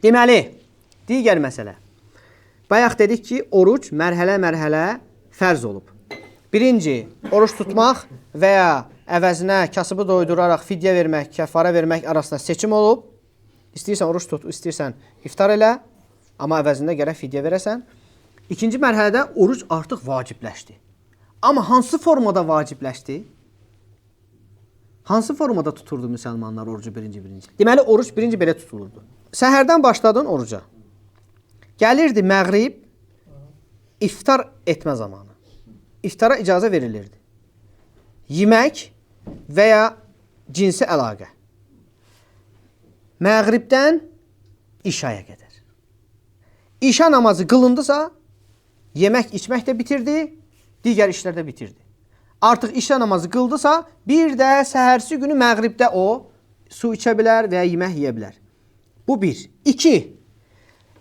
Deməli, digər məsələ. Bayaq dedik ki, oruc mərhələ-mərhələ fərz olub. Birinci, oruc tutmaq və ya əvəzinə kasıbı doyduraraq fidyə vermək, kəffara vermək arasında seçim olub. İstəyirsən oruc tut, istəyirsən iftar elə, amma əvəzində gərək fidyə verəsən. İkinci mərhələdə oruc artıq vacibləşdi. Amma hansı formada vacibləşdi? Hansı formada tuturdu müsəlmanlar orucu birinci? Deməli, oruc birinci belə tutulurdu. Səhərdən başladın oruca. Gəlirdi məğrib, iftar etmə zamanı. İftara icazə verilirdi. Yemək və ya cinsi əlaqə. Məğribdən işaya qədər. İşa namazı qılındısa, yemək içmək də bitirdi, digər işlər də bitirdi. Artıq işa namazı qıldısa, bir də səhərsi günü məğribdə o su içə bilər və ya yemək yeyə bilər. Bu bir. İki,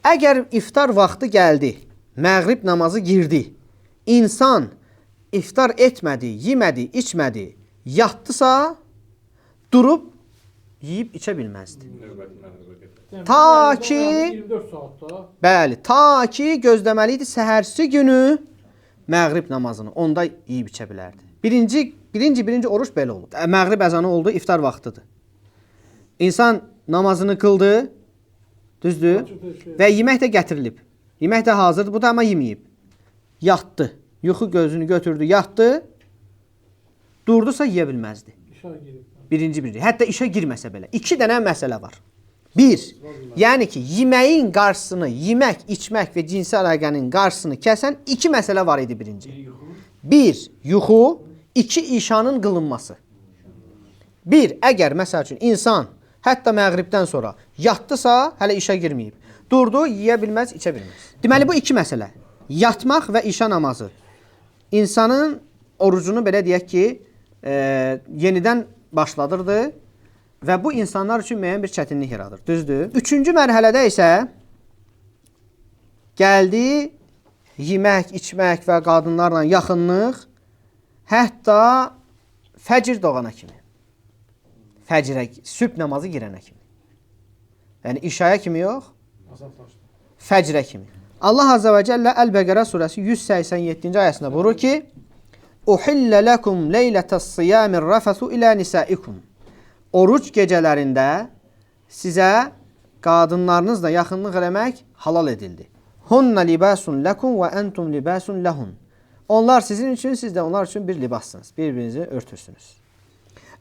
əgər iftar vaxtı gəldi, məğrib namazı girdi, insan iftar etmədi, yemədi, içmədi, yatdısa, durub yeyib içə bilməzdi. Yəni, Ta ki- 24 saatda. Bəli, ta ki gözləməli idi səhərsi günü məğrib namazını, onda yeyib içə bilərdi. Birinci oruc belə olub. Məğrib əzanı oldu, iftar vaxtıdır. İnsan namazını qıldı, düzdür? Və yemək də gətirilib. Yemək də hazırdır, bu da amma yeməyib. Yatdı. Yuxu gözünü götürdü, yatdı. Durdusa yeyə bilməzdi. İşə girib. Birinci. Hətta işə girməsə belə. İki dənə məsələ var. Bir, yəni ki, yeməyin qarşısını, yemək, içmək və cinsi əlaqənin qarşısını kəsən iki məsələ var idi birinci. Bir, yuxu, iki, işanın qılınması. Bir, əgər məsəl üçün insan hətta məğribdən sonra yatdısa, hələ işə girməyib. Durdu, yeyə bilməz, içə bilməz. Deməli, bu iki məsələ. Yatmaq və işa namazı. İnsanın orucunu belə deyək ki, yenidən başladırdı və bu insanlar üçün müəyyən bir çətinlik yaradır. Düzdür? Üçüncü mərhələdə isə gəldi yemək, içmək və qadınlarla yaxınlıq hətta fəcr doğana kimi. Fəcrə, sübh namazı girənə kimi. Yəni işaya kimi yox, fəcrə kimi. Allah Azza və Cəllə Əl-Bəqərə surəsi 187-ci ayəsində buyurur ki: "Uhillə lekum leylətəs-siyamir rəfəsu ilə nisaikum." Oruc gecələrində sizə qadınlarınızla yaxınlıq eləmək halal edildi. Hunna libasun lekum və entum libasun lehun. Onlar sizin üçün, siz də onlar üçün bir libassınız. Bir-birinizi örtürsünüz.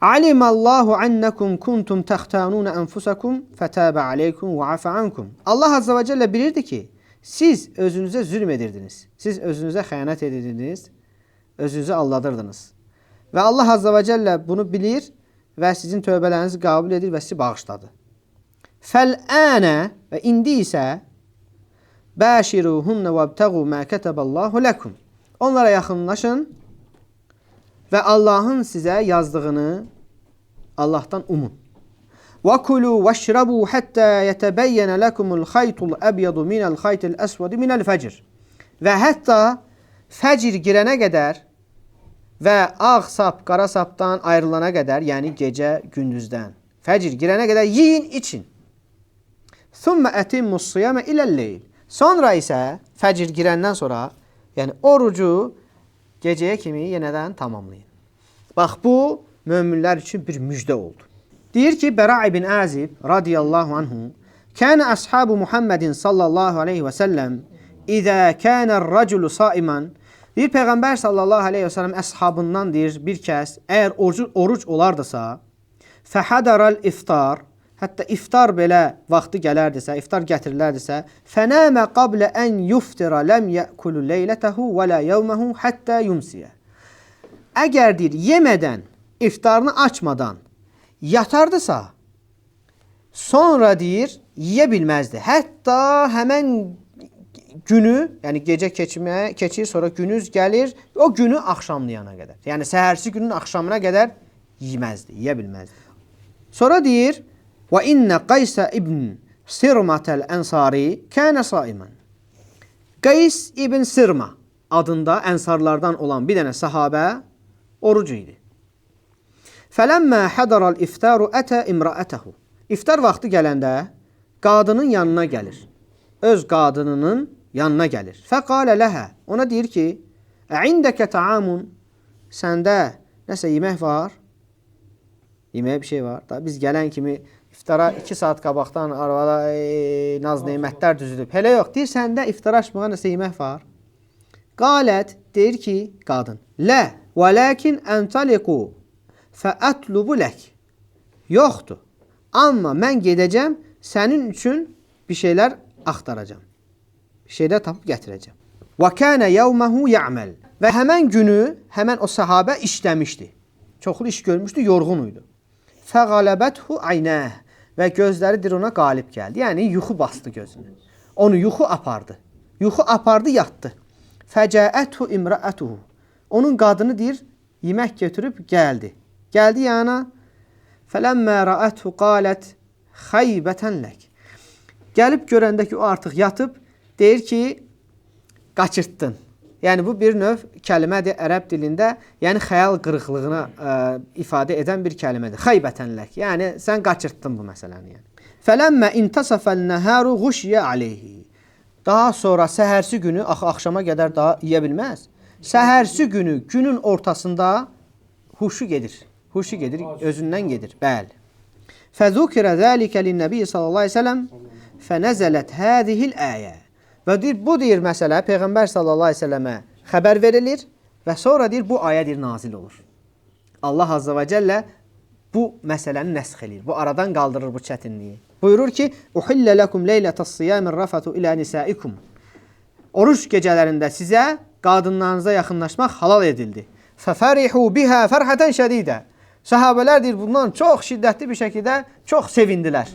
Alimallahu ennekum kuntum təxtanun enfusakum fətəbə aleykum və afa ankum. Allah Azza və Cəllə bilirdi ki, siz özünüzə zülm edirdiniz. Siz özünüzə xəyanət edirdiniz. Özünüzü aldadırdınız. Və Allah Azza və Cəllə bunu bilir və sizin tövbələrinizi qəbul edir və sizi bağışladı. Fəl-ənə və indi isə bəşiruhunna vəbtəğu mə kətəbəllahu ləkum. Onlara yaxınlaşın və Allahın sizə yazdığını Allahdan umun. وَكُلُوا وَاشْرَبُوا حَتَّى يَتَبَيَّنَ لَكُمُ الْخَيْطُ الْأَبْيَضُ مِنَ الْخَيْطِ الْأَسْوَدِ مِنَ الْفَجْرِ. Və hətta fəcr girənə qədər və ağ sap qara sapdan ayrılana qədər, yəni gecə gündüzdən fəcr girənə qədər yeyin, için. ثُمَّ أَتِمُّ الصِّيَامَ إِلَى اللَّيْلِ. Sonra isə fəcr girəndən sonra, yəni orucu gecəyə kimi yenədən tamamlayın. Bax, bu möminlər üçün bir müjdə oldu. Deyir ki, Bəra ibn Azib radiyallahu anhu, Kənə əshabu Muhammedin sallallahu aleyhi və səlləm İzə kənər raculu saiman. Deyir, Peyğəmbər sallallahu aleyhi və səlləm əshabından deyir, bir kəs əgər oruc olardısa, fəhədərəl iftar, hətta iftar belə vaxtı gələrdisə, iftar gətirilərdisə, fənəmə qablə ən yuftira ləm yəkulu leylətəhu və lə yevməhu həttə yumsiyə. Əgər deyir, yemədən, iftarını açmadan yatardısa, sonra deyir, yeyə bilməzdi. Hətta həmən günü, yəni gecə keçir, sonra günüz gəlir, o günü axşamlayana qədər. Yəni səhərsi günün axşamına qədər yeməzdi, yeyə bilməzdi. Sonra deyir, və innə Qaysə ibn Sirmətəl Ənsari kənə saiman. Qays ibn Sirma adında ənsarlardan olan bir dənə sahabə orucu idi. Fələmmə hədərəl iftaru ətə imraətəhu. İftar vaxtı gələndə Qadının yanına gəlir. Öz qadınının yanına gəlir. Fəqalə ləhə. Ona deyir ki, Əindəkə taamun. Səndə nəsə yemək var? Yeməyə bir şey var. Da biz gələn kimi iftara 2 saat qabaqdan arvada naz nemətlər düzülüb. Hələ yox. Deyir, səndə iftara açmağa nəsə yemək var? Qalət, deyir ki, qadın. Lə, və ləkin əntaliqu fəətlubu lək. Yoxdur. Amma mən gedəcəm, sənin üçün bir şeylər axtaracam. Bir şeylər tapıb gətirəcəm. Və kənə yevməhu ya'məl. Və həmən günü, həmən o səhabə işləmişdi. Çoxlu iş görmüşdü, yorğun idi. Fəğaləbəthu aynəh. Və gözləri dir ona qalib gəldi. Yəni, yuxu bastı gözünü. Onu yuxu apardı. Yuxu apardı, yatdı. Fəcəəthu imrəətuhu. Onun qadını deyir, yemək götürüb gəldi. Gəldi yana. Fələmmə rəəthu qalət xeybətən lək. Gəlib görəndə ki, o artıq yatıb, deyir ki, qaçırtdın. Yəni, bu bir növ kəlmədir ərəb dilində, yəni xəyal qırıqlığına ifadə edən bir kəlmədir. Xeybətən lək. Yəni, sən qaçırtdın bu məsələni. Yəni. Fələmmə intasafəl nəhəru xuşiyə aleyhi. Daha sonra səhərsi günü, axı axşama qədər daha yiyə bilməz. Səhərsi günü, günün ortasında huşu gedir. Huşu gedir, özündən gedir. Bəli. Fəzukirə zəlikə linnəbiyyi sallallahu aleyhi ve sellem fənəzələt hədihil əyə. Və deyir, bu deyir məsələ Peyğəmbər sallallahu aleyhi ve sellemə xəbər verilir və sonra deyir, bu ayə deyir, nazil olur. Allah azza və cəllə bu məsələni nəsx eləyir. Bu aradan qaldırır bu çətinliyi. Buyurur ki, Uhillə ləkum leylətas siyamir rafatu ilə nisaikum. Oruc gecələrində sizə qadınlarınıza yaxınlaşmaq halal edildi. Fəfərihu bihə fərhətən şədidə. Səhabələr deyir, bundan çox şiddətli bir şəkildə çox sevindilər.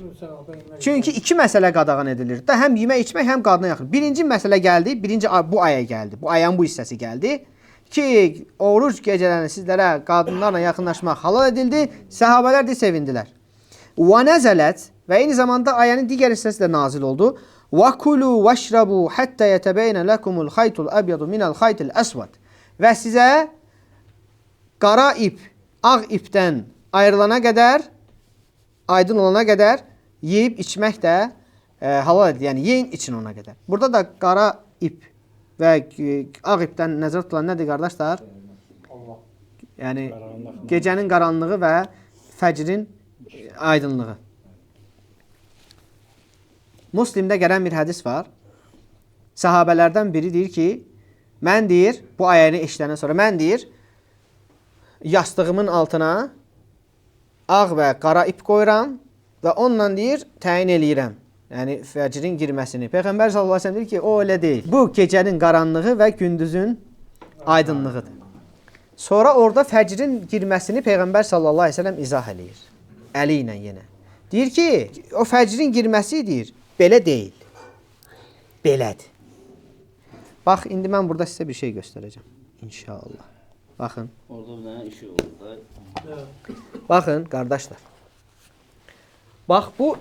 Çünki iki məsələ qadağan edilir. Da həm yemək içmək, həm qadına yaxın. Birinci məsələ gəldi, birinci bu ayə gəldi. Bu ayənin bu hissəsi gəldi ki, oruc gecələrində sizlərə qadınlarla yaxınlaşmaq halal edildi. Səhabələr də sevindilər. Və nəzələt və eyni zamanda ayənin digər hissəsi də nazil oldu. Və kulu vəşrabu həttə yətəbəynə ləkumul xaytul əbyadu minəl xaytil əsvad. Və sizə qara ip, ağ ipdən ayrılana qədər, aydın olana qədər yeyib içmək də halal edilir. Yəni, yeyin için ona qədər. Burada da qara ip və ağ ipdən nəzərdə tutulan nədir qardaşlar? Yəni, gecənin qaranlığı və fəcrin aydınlığı. Muslimdə gələn bir hədis var. Səhabələrdən biri deyir ki, mən deyir, bu ayəni eşidəndən sonra mən deyir, yastığımın altına ağ və qara ip qoyuram və onunla deyir, təyin eləyirəm. Yəni, fəcrin girməsini. Peyğəmbər sallallahu əleyhi və səlləm deyir ki, o elə deyil. Bu, gecənin qaranlığı və gündüzün aydınlığıdır. Sonra orada fəcrin girməsini Peyğəmbər sallallahu əleyhi və səlləm izah eləyir. Əli ilə yenə. Deyir ki, o fəcrin girməsi deyir, belə deyil. Belədir. Bax, indi mən burada sizə bir şey göstərəcəm. İnşallah. Baxın. Orada bir dənə işıq olur da. Baxın, qardaşlar. Bax, bu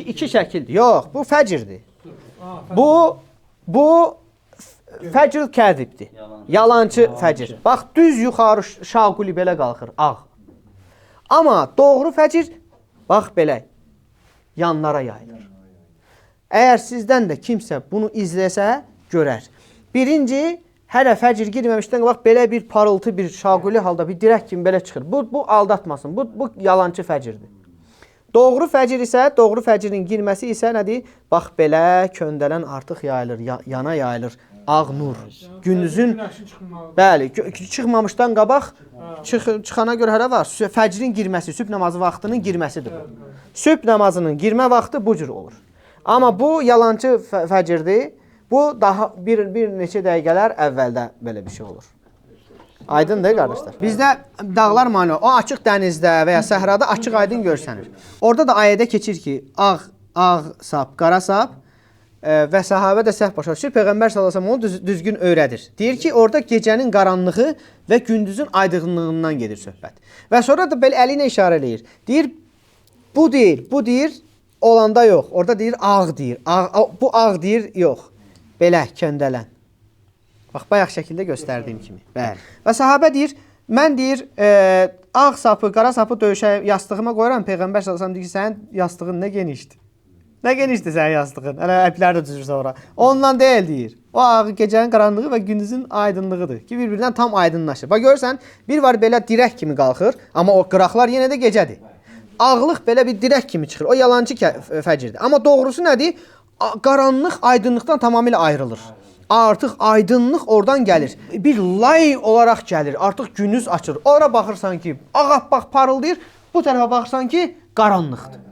iki şəkildir. Yox, bu fəcirdir. Bu fəcr kədibdir. Yalancı fəcir. Bax, düz yuxarı şaquli belə qalxır, ağ. Amma doğru fəcir, bax belə, yanlara yayılır. Əgər sizdən də kimsə bunu izləsə, görər. Birinci, hələ fəcr girməmişdən qabaq belə bir parıltı, bir şaquli halda, bir dirək kimi belə çıxır. Bu aldatmasın, bu yalancı fəcirdir. Doğru fəcr isə, doğru fəcirin girməsi isə nədir? Bax belə köndələn artıq yayılır, yana yayılır. Ağ nur. Gündüzün, bəli, çıxmamışdan qabaq, çıxana görə hələ var. Fəcrin girməsi, sübh namazı vaxtının girməsidir bu. Sübh namazının girmə vaxtı bu cür olur. Amma bu yalancı fəcirdir. Bu daha bir neçə dəqiqələr əvvəldə belə bir şey olur. Aydındır qardaşlar. Bizdə dağlar mane olur. O açıq dənizdə və ya səhrada açıq aydın görsənir. Orada da ayədə keçir ki, ağ sap, qara sap və səhabə də səhv başa düşür. Peyğəmbər sallallahu əleyhi və səlləm onu düzgün öyrədir. Deyir ki, orada gecənin qaranlığı və gündüzün aydınlığından gedir söhbət. Və sonra da belə əli ilə işarə eləyir. Deyir, bu deyir, bu deyir, olanda yox. Orada deyir, ağ deyir. Bu ağ deyir, yox. Belə, köndələn. Bax, bayaq şəkildə göstərdiyim kimi. Bəli. Və səhabə deyir, mən deyir, Ağ sapı, qara sapı döşə yastığıma qoyuram. Peyğəmbər sallallahu əleyhi və səlləm deyir ki, sənin yastığın nə genişdir. Nə genişdir sənin yastığın. Hələ iplər də düzürsə ora. Ondan deyil deyir. O ağ gecənin qaranlığı və gündüzün aydınlığıdır ki, bir-birindən tam aydınlaşır. Bax görürsən, bir var belə dirək kimi qalxır, amma o qıraqlar yenə də gecədir. Ağlıq belə bir dirək kimi çıxır. O yalancı fəcirdir. Amma doğrusu nədir? Qaranlıq aydınlıqdan tamamilə ayrılır. Artıq aydınlıq oradan gəlir. Bir lay olaraq gəlir. Artıq günüz açır. Ora baxırsan ki, ağappaq parıldayır. Bu tərəfə baxırsan ki, qaranlıqdır.